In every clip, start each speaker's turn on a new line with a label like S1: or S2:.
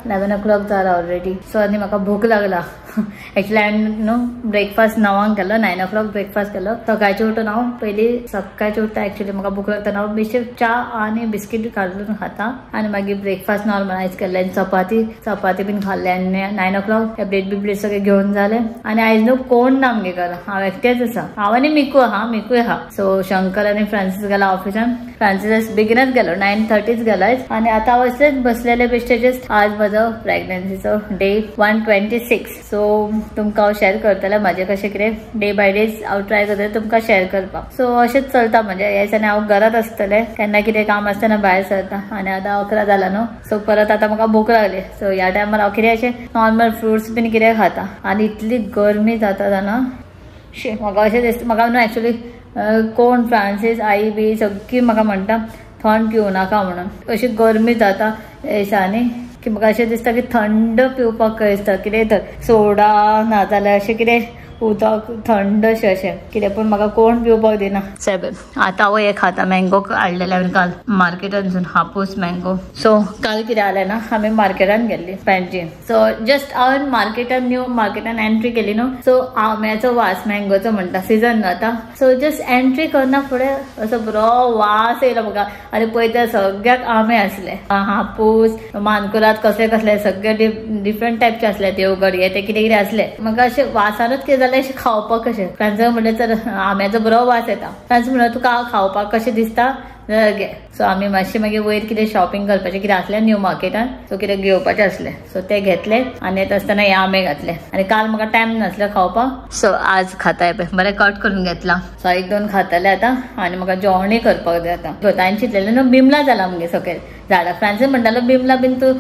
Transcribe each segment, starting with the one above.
S1: 11 o'clock जाला already. So आनी म्हाका भूक लागला. एक्चुअली हांवें न्हू ब्रेकफास्ट 9 केलो, 9 o'clock breakfast केलो. सकाळचें उठून हांव पयलीं सकाळचें उठता, एक्चुअली म्हाका भूक लागता हांव बेश्टे च्या आनी बिस्कीट घालून खाता आनी मागीर ब्रेकफास्ट नॉर्मलायज केलें आनी चपाती बीन खाल्ले आनी 9 o'clock tablet बिबलेट सगळें घेवन जालें. आनी आयज न्हू कोण ना आमगे घरा, हांव एकटेंच आसा, हांव आनी मिकू आहा, मिकूय आहा. सो शंकर आनी फ्रांसीस गेला ऑफिसान, फ्रांसीस बेगीनच गेलो 9:30 गेलो आनी आतां हांव असलेच बसलेले बेश्टे. जस्ट आज म्हजो प्रेग्नन्सीचो डे 126. सो तुमकां हांव शेअर करतलें म्हाजें कशें कितें डे बाय डे हांव ट्राय करतलें तुमकां शेअर करपाक. सो अशेंच चलता म्हणजे ह्या दिसांनी हांव घरात आसतलें, केन्ना कितें काम आसतना भायर सरता. आनी आतां 11 जाला न्हू, सो परत आतां म्हाका भूक लागली. सो ह्या टायमार हांव कितें अशें नॉर्मल फ्रुट्स बीन कितें खाता. आनी इतली गरमी जाता जाणा, शी म्हाका अशें दिसता. म्हाका न्हू एक्चुअली कोण फ्रांसीस आई बी सगळीं म्हाका म्हणटा थंड पिवं नाका म्हणून, अशी गरमी जाता ह्या दिसांनी की म्हाका अशें दिसता की थंड पिवपाक दिसता, कितें तर सोडा नाजाल्यार अशें कितें उदक थंड अशें अशें कितें, पूण म्हाका कोण पिवपाक दिना. सायब आतां हांव हें खाता, मँगो हाडलेले हांवें काल मार्केटानसून, हापूस मँगो. सो काल कितें जालें ना, आमी मार्केटान गेल्ली पणजे. सो जस्ट हांवें मार्केटान न्यू मार्केटान एंट्री केली न्हू, सो आंब्याचो वास मँगोचो म्हणटा सिजन न्हू आतां. सो जस्ट एंट्री करना फुडें असो बरो वास येयलो म्हाका आनी पळयता सगळ्याक आंबे आसले, हापूस मानकुराद कसले कसले सगळे डिफरंट टायपचे आसले, देवगड हे ते कितें कितें आसले. म्हाका अशें वासानूच कितें जालें अशें खावपाक कशें. फ्रांसीस म्हणलें तर आंब्याचो बरो वास येता, फ्रांसीस म्हणलें तुका खावपाक कशें दिसता जाल्यार घे. सो आमी मातशें मागीर वयर कितें शॉपिंग करपाचें कितें आसलें न्यू मार्केटान, सो कितें घेवपाचें आसलें, सो ते घेतले आनी येता आसतना हे आंबे घातले. आनी काल म्हाका टायम नासलो खावपाक, सो आज खाता पळय बरें कट करून घेतला. सो 1-2 खाताले आतां आनी म्हाका जेवणूय करपाक जाय आतां. हांवें चिंतलेलें न्हू बिमला जाला आमगे सकयल झाडां, फ्रांसीस म्हणटालो बिमला बीन तूं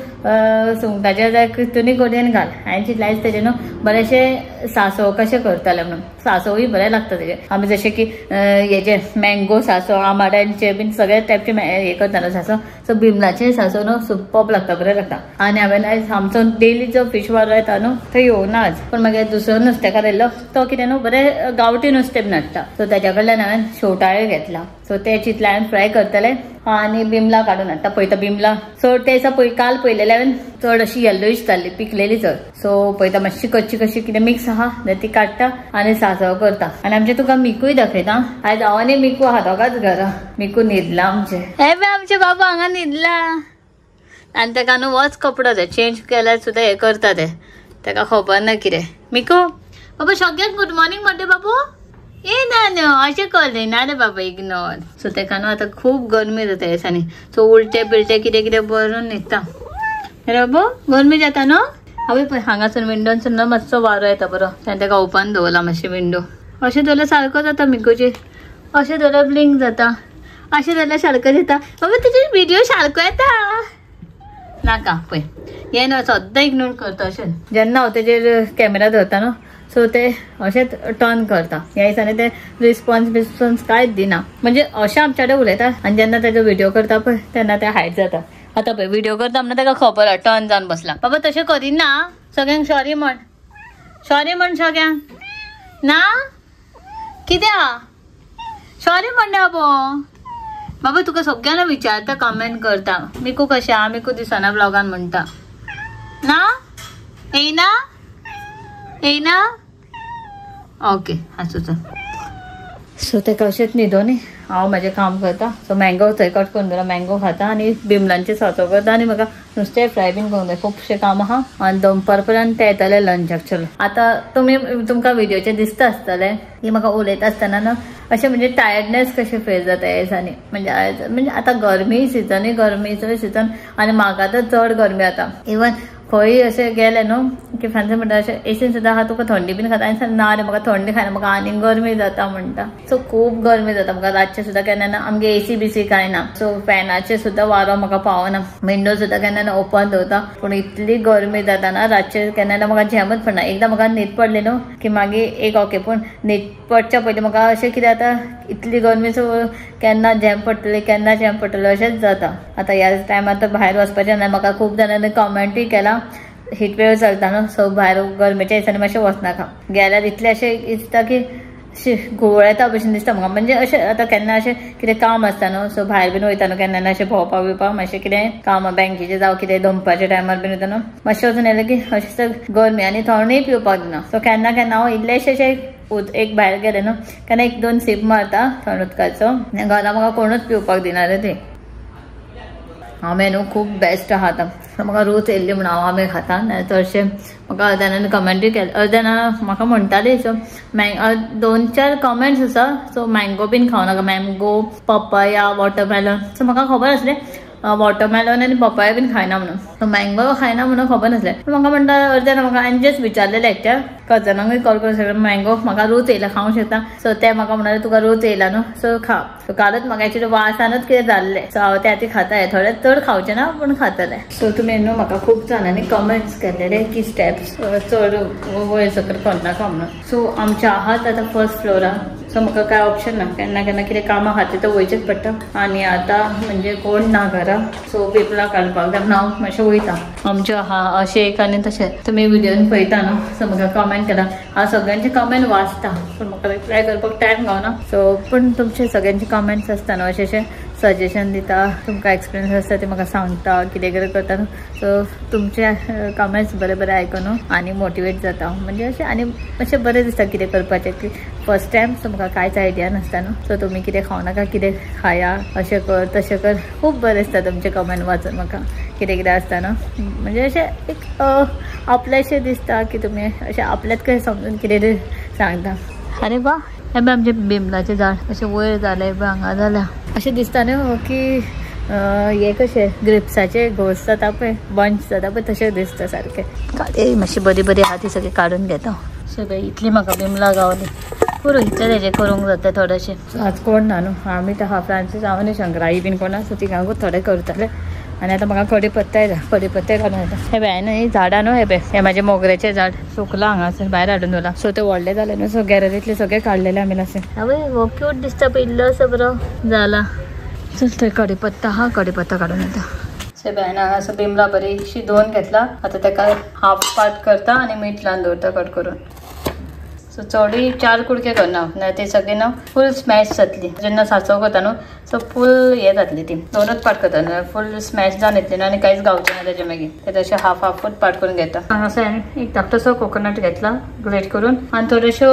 S1: सुंगटाच्या तितूनय गोडयेन घाल. हांवें चिंतलें आयज तेजें न्हू बरेंशें सांसव कशें करतलें म्हणून, सांसवूय बरें लागता तेजें. आमी जशें की हेजे मँगो सांसव, आंबाड्यांचे बीन सगळे टायपचे हे करता न्हू सांसव, सो बिमलाचे सांसव न्हू सुपर्ब लागता, बरें लागता. आनी हांवें आयज आमचो डेली जो फीश वारो येता न्हू तो येवना आज, पूण मागीर दुसरो नुस्तेकार येयल्लो तो कितें न्हू बरें गांवठी नुस्तें बीन हाडटा, सो तेज्या कडल्यान हांवें शेवटाळे घेतला. सो ते चिंतलें हांवें फ्राय करतलें आनी बिमला काडून हाडटा पळयता बिमला. सो ते दिसा पळय काल पळयलेले हांवें चड अशी येल्लोइश जाल्ली, पिकलेली चड. सो पळयता मातशी कच्ची कशी कितें मिक्स आहा जाल्यार ती काडटा आनी सांसव करता. आनी आमचें तुका मिकूय दाखयता. आयज हांव आनी मिकू आहा दोगांच घरा, मिकू न्हिदला आमचें. हे पळय आमचे बाबा हांगा न्हिदला आनी तेका न्हू होच कपडो ते चेंज केल्यार सुद्दां हें करता ते, तेका खबर ना कितें. मिकू बाबा सगळ्यांक गुड मॉर्निंग म्हणटा बाबू, ए ना न्हू अशें कर ना रे बाबा इग्नोर. सो तेका न्हू आतां खूब गरमी जाता ह्या दिसांनी, सो उलटे बिलटे कितें कितें भरून न्हिदता. रे बाबू गरमी जाता न्हू. हांवें पळय हांगासून विंडोनसून न्हू मातसो वारो येता बरो, आनी तेका ओपन दवरला मातशें विंडो. अशें दवरल्यार सारको जाता मिकूचे, अशें दवरल्यार ब्लिंक जाता, अशें दवरल्यार सारको जाता. बाबा तुजे व्हिडियो सारको येता नाका पळय, हें न्हू सद्दां इग्नोर करता अशें. जेन्ना हांव तेजेर कॅमेरा धरता न्हू सो ते अशेंच टर्न करता. ह्या दिसांनी ते रिस्पॉन्स बिस्पॉन्स कांयच दिना, म्हणजे अशें आमचे कडेन उलयता आनी जेन्ना तेजो व्हिडियो करता पळय तेन्ना ते हायड जाता. आतां पळय व्हिडियो करता म्हणून तेका खबर आहा टर्न जावन बसला. बाबा तशें करिना, सगळ्यांक सॉरी म्हण, सॉरी म्हण सगळ्यांक ना कित्याक सॉरी म्हण बाबो. बाबा तुका सगळ्यांना विचारता, कमेंट करता मिकू कशें आहा, मिकू दिसना ब्लॉगान म्हणटा ना, येयना येयना. ओके आसूं चल. सो तेका अशेंच न्हिदो न्ही, हांव म्हाजें काम करता. सो मँगो थंय कट करून दवरला, मँगो खाता आनी बिमलांचें सांसव करता आनी म्हाका नुस्तें फ्राय बीन करूंक जाय, खुबशें काम आहा. आनी दनपार पर्यंत ते येतले लंचाक. चलो आतां तुमी तुमकां व्हिडियोचेर दिसता आसतलें की म्हाका उलयता आसतना न्हू अशें म्हणजे टायर्डनेस कशें फील जाता ह्या दिसांनी. म्हणजे आयज म्हणजे आतां गरमी सिजनूय गरमीचो सिजन आनी म्हाका तर चड गरमी जाता. इवन खंय अशें गेलें न्हू की फ्रांसीस म्हणटा अशें एसीन सुद्दां आहा तुका थंडी बीन खाता, आनी ना रे म्हाका थंडी खायना म्हाका आनीक गरमी जाता म्हणटा. सो खूब गरमी जाता म्हाका रातचें सुद्दां केन्ना ना, आमगे एसी बीसी कांय ना, सो फॅनाचें सुद्दां वारो म्हाका पावना, विंडो सुद्दां केन्ना ना ओपन दवरता, पूण इतली गरमी जाता ना रातचें केन्ना ना म्हाका झेमच पडना. एकदां म्हाका न्हीद पडली न्हू की मागीर एक ओके, पूण न्हीद पडच्या पयलीं म्हाका अशें कितें जाता इतली गरमी, सो केन्ना झेम पडटली केन्ना झेम पडटलो अशेंच जाता. आतां ह्या टायमार तर भायर वचपाचें ना. म्हाका खूब जाणांनी कमेंटूय केला हिट वेव चलता न्हू, सो भायर गरमेच्या दिसांनी मातशें वचनाका, गेल्यार इतलें अशें दिसता की घुंवळ येता भशेन दिसता म्हाका. म्हणजे अशें आतां केन्ना अशें कितें काम आसता न्हू, सो भायर बीन वयता न्हू केन्ना अशें भोंवपाक बिवपाक मातशें कितें काम बँकेचें जावं कितें दनपारच्या टायमार बीन वयता न्हू, मातशें वचून येयलें की अशें गरमी आनी थंडूय पिवपाक दिना. सो केन्ना केन्ना हांव इल्लेशें अशें एक भायर गेलें न्हू केन्ना एक दोन सीप मारता थंड उदकाचो. घरा म्हाका कोणूच पिवपाक दिना रे ते. आमे न्हू खूब बेस्ट आहा आतां, म्हाका रूच येयल्ली म्हणून हांव आमे खाता. नाल्यार चडशें म्हाका अर्द्या जाणांनी कमेंटूय केले, अर्द्या जाणां म्हाका म्हणटाली सो दोन चार कमेंट्स आसा सो मँगो बीन खावं नाका, मँगो पपाया वॉटरमेलन. सो म्हाका खबर आसलें वॉटरमेलन आनी पपाया बीन खायना म्हणून, सो मँगो खायना म्हणून खबर नासलें. पूण म्हाका म्हणटा अर्द्या जाणां म्हाका हांवें जस्ट विचारलेलें एकट्या कजनांकूय कॉल करून सगळें मँगो म्हाका रूच येयला खावंक शकता. सो ते म्हाका म्हणाले तुका रूच येयला न्हू सो खा. सो कालूच म्हाका एक्चुअली वासानूच कितें जाल्लें, सो हांव ते आतां खाता, थोडे चड खावचें ना पूण खातलें. सो तुमी न्हू म्हाका खूब जाणांनी कमेंट्स केल्लेले की स्टेप्स चड वयर सकयल करनाका म्हणून. सो आमच्या आहात आतां फर्स्ट फ्लोरार, सो म्हाका कांय ऑप्शन ना, केन्ना केन्ना कितें कामां खातीर तर वयचेंच पडटा. आनी आतां म्हणजे कोण ना घरा, सो पेपरां काडपाक जाय म्हणून हांव मातशें वयता. आमचें आहा अशें एक आनी तशें तुमी व्हिडियोन पळयता न्हू, सो म्हाका कमेंट केला, हांव सगळ्यांचे कमेंट वाचता पूण म्हाका रिप्लाय करपाक टायम गावना. सो पूण तुमचे सगळ्यांचे कमेंट्स आसता न्हू अशें अशें सजेशन दिता, तुमकां एक्सपिरियन्स आसता ते म्हाका सांगता कितें कितें करता न्हू. सो तुमचे कमेंट्स बरे बरे आयकून आनी मोटिवेट जाता, म्हणजे अशें आनी मातशें बरें दिसता कितें करपाचें की फर्स्ट टायम. सो म्हाका कांयच आयडिया नासता न्हू, सो तुमी कितें खावं नाका कितें खाया अशें कर तशें कर, खूब बरें दिसता तुमचे कमेंट वाचून म्हाका कितें कितें आसता न्हू, म्हणजे अशें एक आपलेशें दिसता की तुमी अशें आपल्याच कशें समजून कितें सांगता. अरे वा, हें पळय आमचें बिमलाचें झाड अशें वयर जालें पळय हांगा जाल्या, अशें दिसता न्हू की हे कशें ग्रेप्साचे घोस जाता पळय बंच जाता पळय तशें दिसता सारकें. काडे मातशी बरी बरी आहा ती सगळी काडून घेता. सगळें इतली म्हाका बिमलां गावली पुरो, इतलें तेजें करूंक जाता थोडेशें. आज कोण ना न्हू, आमी तर हा फ्रांसीस हांव न्हू शंकर आई बीन कोण ना, सो तिगांकूच थोडें करताले. आनी आतां म्हाका कडी पत्ताय जाय, कडी पत्ते काडून येता. हे पळय न्हू ही झाडां न्हू, हे पळय हे म्हाजें मोगऱ्याचें झाड सुकलां हांगासर भायर हाडून दवरलां. सो तें व्हडलें जालें न्हू, सो गॅलरींतलें सगळें काडलेलें आमी लासे. आवय हो क्यूट दिसता पळय इल्लोसो बरो जाला. चल थंय कडी पत्ता आहा, कडी पत्ता काडून येता. सो पळय हांगासर बिमलां बरीशी धुवन घेतला, आतां तेका हाफ पार्ट करता आनी मीठ लावन दवरता कट करून. सो चडूय चार कुडके करना, ना ते सगळे न्हू फूल स्मॅश जातली जेन्ना सांसव करता न्हू, सो फूल हें जातली ती, दोनूच पार्ट करता न्हू फूल स्मॅश जावन येतली न्हू आनी कांयच गावचें ना तेजे मागीर. ते तशें हाफ हाफूच पार्ट करून घेता. हांगासर हांवें एक धाकटोसो कोकोनट घेतला ग्रेट करून आनी थोड्योश्यो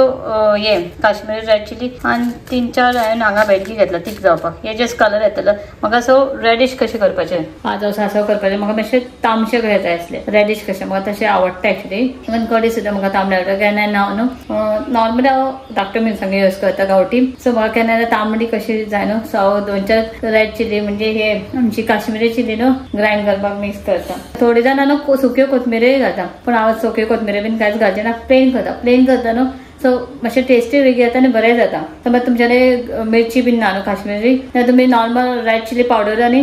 S1: हे काश्मीरी रेड चिली आनी तीन चार हांवें हांगा बेडगी घेतला तीक जावपाक, हे जस्ट कलर येतलो म्हाका. सो रेडिश कशें करपाचें आज हांव सांसव करपाचें, म्हाका मातशें तामशें कशें जाय आसलें रेडिश कशें, म्हाका तशें आवडटा एक्चुली. इवन कडी सुद्दां म्हाका तांबडे आवडटा. केन्ना हांव न्हू नॉर्मली हांव धाकट्यो मिरसांगो यूज करता गांवठी, सो म्हाका केन्ना तांबडी कशी जाय न्हू, सो हांव दोन चार रेड चिली म्हणजे हे आमची काश्मीरी चिली न्हू ग्रायंड करपाक मिक्स करता. थोडी जाणां न्हू सुक्यो कोथमिऱ्योय घालता, पूण हांव सुक्यो कोथमिऱ्यो बीन कांयच घालचें ना, प्लेन करता. प्लेन करता न्हू सो मातशें टेस्टी वेगळी जाता आनी बरें जाता. समज तुमच्या कडेन मिरची बीन ना न्हू काश्मीरी, जाल्यार तुमी नॉर्मल रेड चिली पावडर आनी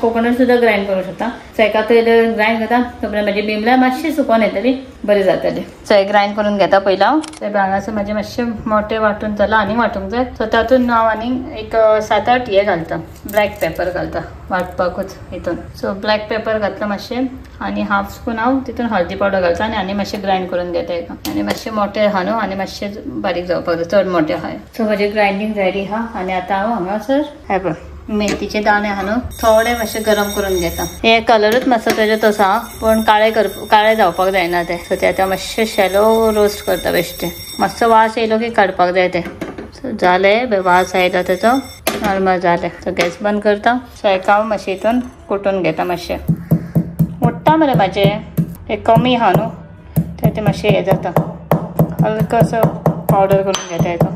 S1: कोकोनट सुद्दां ग्रायंड करूंक शकता. सो एका तेल ग्रायंड करता तो म्हाजी बिमलां मातशी सुकोन येतली, बरी जातली. सो हे ग्रायंड करून घेता पयलीं हांव. सो हांगासर म्हाजें मातशें मोटें वांटून जालां, आनी वांटूंक जाय. सो तातूंत हांव आनी एक 7-8 हे घालता, ब्लॅक पेपर घालता वांटपाकूच हितून. सो ब्लॅक पेपर घातला मातशें आनी हाफ स्पून हांव तितून हळदी पावडर घालता आनी आनी मातशें ग्रायंड करून घेता एका. आनी मातशें मोटें आहा न्हू आनी मातशें बारीक जावपाक जाय, चड मोटें आहा. सो म्हजें ग्रायंडींग रेडी आहा आनी आतां हांव हांगासर हे पळय मेथीचे दाणे आहा न्हू थोडे मातशे गरम करून घेता. हे कलरूच मातसो तेजो तसो आहा पूण काळे जावपाक जायना ते. सो ते आतां मातशे शॅलो रोस्ट करता बेश्टे, मातसो वास येयलो की काडपाक जाय ते. सो जालें, वास आयलो तेजो नॉर्मल जालें. सो गॅस बंद करता. सो हेका हांव मातशें हितून कुटून घेता, मातशें उडटा मरे म्हाजें हे कमी आहा न्हू ते मातशें हें जाता, हलको असो पावडर करून घेता हेचो.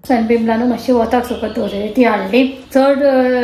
S1: सो बिमलां न्हू मातशी वताक सुकत दवरलेली ती हाडली, चड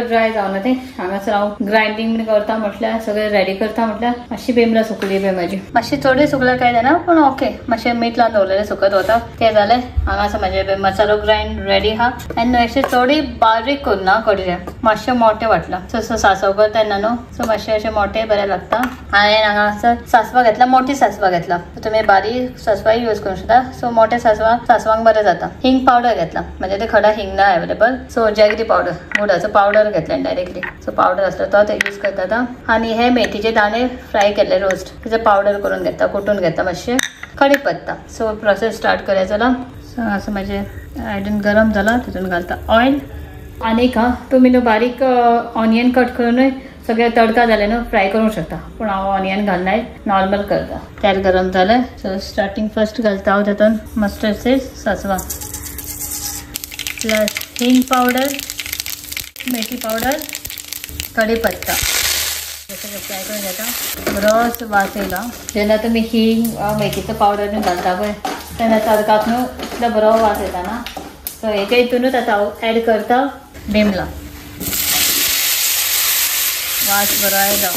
S1: ड्राय जावना तें. हांगासर हांव ग्रायंडींग बीन करता म्हटल्यार सगळें रेडी करता म्हटल्यार मातशी बिमलां सुकली पळय म्हाजी, मातशी चडूय सुकल्यार कांय जायना पूण ओके मातशें मीठ लावन दवरलेलें सुकत वता तें जालें. हांगासर म्हाजें मसालो ग्रायंड रेडी आहा आनी मातशें चडूय बारीक करुना कडचे, मातशें मोटें वांटलां. सो सो सांसव करता तेन्ना न्हू सो मातशें अशें मोटें बरें लागता. हांवें हांगासर सांसवां घेतला, मोटी सांसवां घेतला, तुमी बारीक सांसवांय यूज करूंक शकता. सो मोटे सांसवांक बरें जाता. हिंग पावडर घेतला, म्हणजे ते खडा हिंग ना अवेलेबल, सो जॅगरी पावडर गुडाचो पावडर घेतला डायरेक्टली. सो पावडर आसलो तो यूज करता. आनी हे मेथीचे दाणे फ्राय केल्ले रोस्ट तेजे पावडर करून घेता, कुटून घेता मातशें, कडी पत्ता. सो प्रोसेस स्टार्ट करया चला. सो असं म्हाजें हातून गरम जाला तितून घालता ऑयल. आनी हा तुमी न्हू बारीक ऑनियन कट करूनय सगळे तडका जाले न्हू फ्राय करूंक शकता, पूण हांव ऑनियन घालनाय, नॉर्मल करता. तेल गरम जालें, सो स्टार्टींग फर्स्ट घालता हांव तातूंत मस्टर्ड सीड्स, सासवां, प्लस हिंग पावडर, मेथी पावडर, कढीपत्ता. सगळें फ्राय करून घेता. बरोच वास येयला. जेन्ना तुमी हिंग मेथीचो पावडर बीन घालता पळय तेन्ना तडकाक न्हू इतलो बरो वास येता ना. सो हेच्या हितूनच आतां हांव एड करता बिमलां. वास बरो आयलो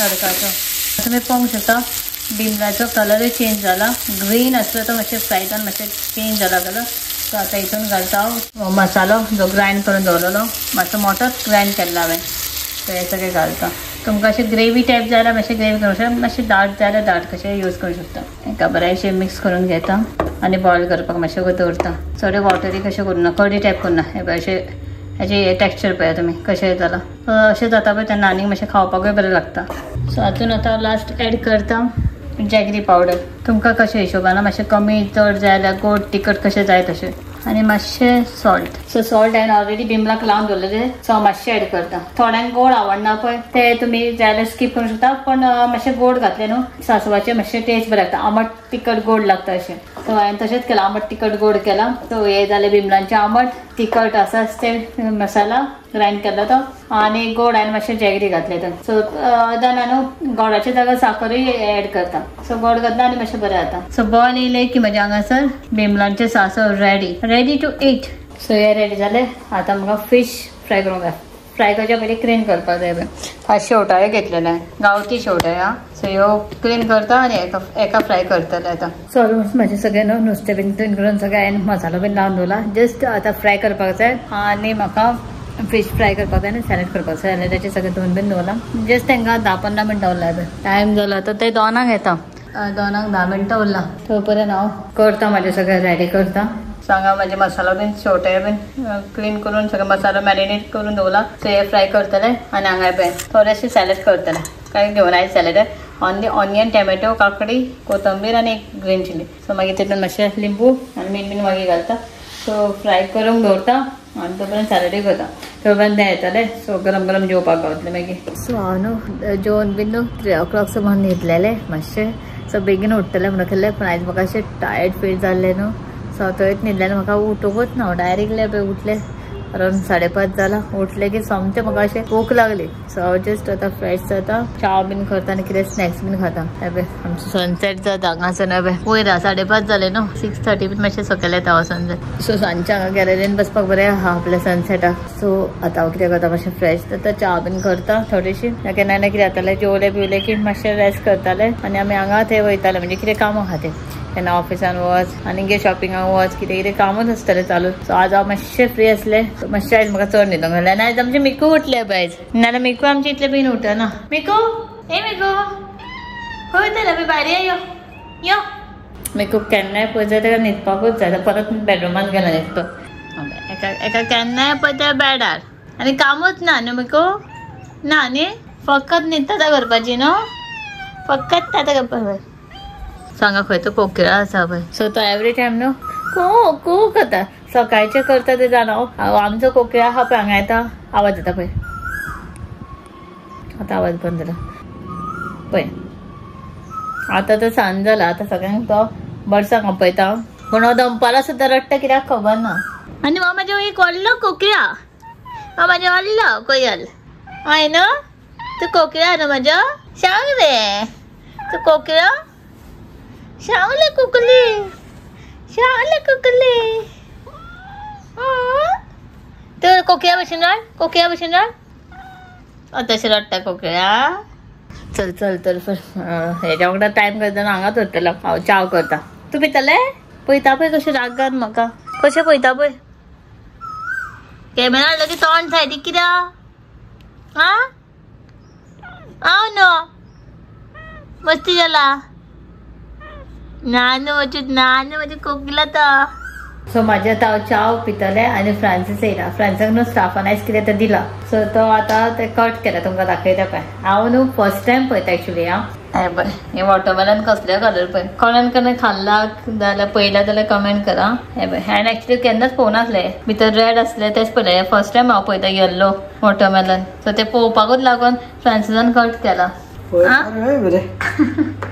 S1: तडकाचो. तुमी पळोवंक शकता बिमलाचो कलरूय चेंज जाला, ग्रीन आसलो तो मातशें फ्राय जावन मातशें चेंज जाला कलर. सो आतां हितून घालता हांव मसालो जो ग्रायंड करून दवरलेलो, मातसो मोटोच ग्रायंड केल्लो हांवें. सो हें सगळें घालता. तुमकां अशें ग्रेवी टायप जाय जाल्यार मातशें ग्रेवी करूंक शकता, मातशें दाट जाय जाल्यार दाट कशें यूज करूंक शकता. एका बरें मिक्स करून घेता आनी बॉयल करपाक मातशें दवरता. चड वॉटरी कशें करूं ना, कडी टायप करूं ना. हे पळय अशें हेजें हें टेक्स्चर पळया तुमी कशें जालां. अशें जाता पळय तेन्ना आनीक मातशें खावपाकूय बरें लागता. सो हातून आतां लास्ट एड करता जॅगरी पावडर. तुमकां कशें हिशोबान मातशें कमी चड जाय जाल्यार गोड तिखट कशें जाय तशें, आनी मातशें सॉल्ट. सो सॉल्ट हांवें ऑलरेडी बिमलाक लावन दवरलेलें, सो मातशें एड करता. थोड्यांक गोड आवडना पळय ते तुमी जाय जाल्यार स्कीप करूंक शकता, पण मातशें गोड घातलें न्हू सासवाचें मातशें टेस्ट बरें लागता, आमट तिखट गोड लागता अशें. सो हांवें तशेंच केलां, आमट तिखट गोड केलां. सो हें जालें बिमलांचें आमट तिखट आसा तें मसाला ग्रायंड केल्लो तो, आनी गोड हांवें मातशें जॅगरी घातलें तो. सो जाणा न्हू गोडाच्या जाग्यार साकरूय एड करता. सो गोड घातला आनी मातशें बरें जाता. सो बॉयल येयलें की म्हज्या हांगासर बिमलांचें सांसव ready, ready to eat. So हें रेडी जालें. आतां म्हाका फिश फ्राय करूंक जाय. फ्राय करच्या पयलीं क्लीन करपाक जाय. पळय शेवटाळे घेतलेले, गांवठी शेवटाळे. हा सो ह्यो क्लीन करता आनी एका फ्राय करतले आतां. सो ऑलमोस्ट म्हाजें सगळें न्हू नुस्तें बीन क्लीन करून सगळें हांवें मसालो बीन लावन दवरला. जस्ट आतां फ्राय करपाक जाय आनी म्हाका फिश फ्राय करपाक जाय आनी सॅलड करपाक जाय. सॅलडाचें सगळें धुवन बीन दवरलां. जस्ट तांकां 10-15 मिनटां उरला, टायम जाला आतां ते 2 येता, 2 10 मिनटां उरला. तो पर्यंत हांव करता म्हाजें सगळें रेडी करता. सांगा म्हाजे मसालो बीन शेवटे बीन क्लीन करून सगळें मसालो मॅरिनेट करून दवरला. सो हे फ्राय करतले आनी हांगाय पळय थोडेशें सॅलड करतले. कांय घेवन आयज सॅलड ऑनली ऑनियन, टॅमॅटो, काकडी, कोथंबीर आनी एक ग्रीन चिली. सो मागीर तितून मातशें लिंबू आनी मीठ बीन मागीर घालता. सो फ्राय करूंक दवरता आनी तो पर्यंत सॅलडूय करता. तो पर्यंत तें येतलें. सो गरम गरम जेवपाक गावतलें मागीर. सो हांव न्हू जेवन बीन न्हू 3 o'clock सुमार न्हिदलेलें मातशें. सो बेगीन उठतलें म्हणून केल्लें, पूण आयज म्हाका अशें टायर्ड फील जाल्लें न्हू. सो थंयच न्हिदलें, म्हाका उठूंकच ना. डायरेक्टली पळय उठलें अरावंड 5:30 जाला. उठलें की सोमतें म्हाका अशें भूक लागली. सो हांव जस्ट आतां फ्रेश जाता, च्या बीन करता आनी कितें स्नॅक्स बीन खाता. पळय आमचो सनसेट जाता हांगासर. पळय वयर 5:30 जालें न्हू, 6:30 बीन मातशें सकयल येता हो सनसेट. सो सांजचें हांगा गॅलरीन बसपाक बरें आहा आपल्या सनसेटाक. सो आतां हांव कितें करता, मातशें फ्रेश जाता, च्या बीन करता थोडीशी. केन्ना ना कितें जातालें, जेवलें बिवलें की मातशें रेस्ट करतालें आनी आमी हांगा थंय वयताले, म्हणजे कितें कामां खातीर. केन्ना ऑफिसान वच आनी गे शॉपिंगाक वच, कितें कितें कामूच आसतलें चालू. सो आज हांव मातशें फ्री आसलें, मातशें आयज म्हाका चड न्हिदोंक मेळ्ळें. आनी आयज आमचें मिकू उठलें पळय आयज, नाजाल्यार मिकू आमचें इतलें बेगीन उठना. मिकू, ए मिकू खंय वयतलें पळय, भायर यो यो. मिकू केन्नाय पळय जाय ताका न्हिदपाकूच जाय, परत बेडरुमान गेला न्हिदपाक. एका केन्नाय पळय त्या बेडार आनी कामूच ना न्हू मिकू, ना न्ही, फकत न्हिदता ता करपाची न्हू, फकत ताता करपाक. सांगा खंय तो कोकिळा आसा पळय. सो तो एवरी टायम न्हू कू कू करता, सकाळचें करता ते जाणा. आमचो कोकिळा आहा पळय हांगा येता, आवाज येता पळय. आतां आवाज बंद जाला पळय. आतां तो सांज जाला, आतां सगळ्यांक तो बर्साक आपयता, पूण हो दनपारां सुद्दां रडटा कित्याक खबर ना. आनी हो म्हाजो एक व्हडलो कोकिळा, हो म्हाजो व्हडलो कोयल हय न्हू, तूं कोकिळा न्हू म्हाजो, सांग रे तूं कोकिळा, सांगले कुकली, सांगले कुकली. तूं कोकिळा भशेन रड, कोकिळा भशेन रड, तशें रडटा कोकिळा. चल चल चल हेज्या वांगडा टायम करतना हांगाच उरतलो हांव. च्याव करता, तूं पितलें? पळयता पळय कशें रागान म्हाका, कशें पळयता पळय. कॅमेरा हाडलो की तोंड सायडीक कित्याक? आं हांव न्हू मस्ती जाला ना न्हू म्हजी, ना न्हू म्हजी कोकिला तो. सो म्हाजे आतां हांव च्याव पितलें आनी फ्रांसीस येयला. फ्रांसीसाक न्हू स्टाफान आयज कितें तें दिलां. सो तो आतां तें कट केलां, तुमकां दाखयता पळय. हांव न्हू फर्स्ट टायम पळयता एक्चुली. हांव हे पळय हे वॉटरमेलन कसले कलर पळय. कोणान कोणा खाल्ला जाल्यार पयला जाल्यार कमेंट करा. हे पळय हांवें एक्चुली केन्नाच पळोवनासले, भितर रेड आसले तेच पळयले. फर्स्ट टायम हांव पळयता येल्लो वॉटरमेलन. सो ते पळोवपाकूच लागून फ्रांसिसान कट केला.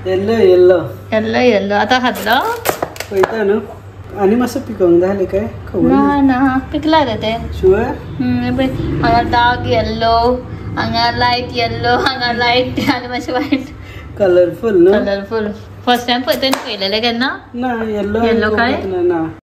S2: येल्लो येल्लो
S1: येल्लो येल्लो आतां खातलो
S2: पळयता न्हू. आनी मातसो पिकोंक जाय आसलें काय खबर
S1: ना. ना पिकला रे ते
S2: शुअर.
S1: पळय हांगा डार्क येल्लो, हांगा लायट येल्लो, हांगा लायट आनी मातशें वायट.
S2: कलरफुल न्हू.
S1: कलरफुल. फर्स्ट टायम पळयता. पळयलेले केन्ना
S2: ना येल्लो
S1: येल्लो काय
S2: ना.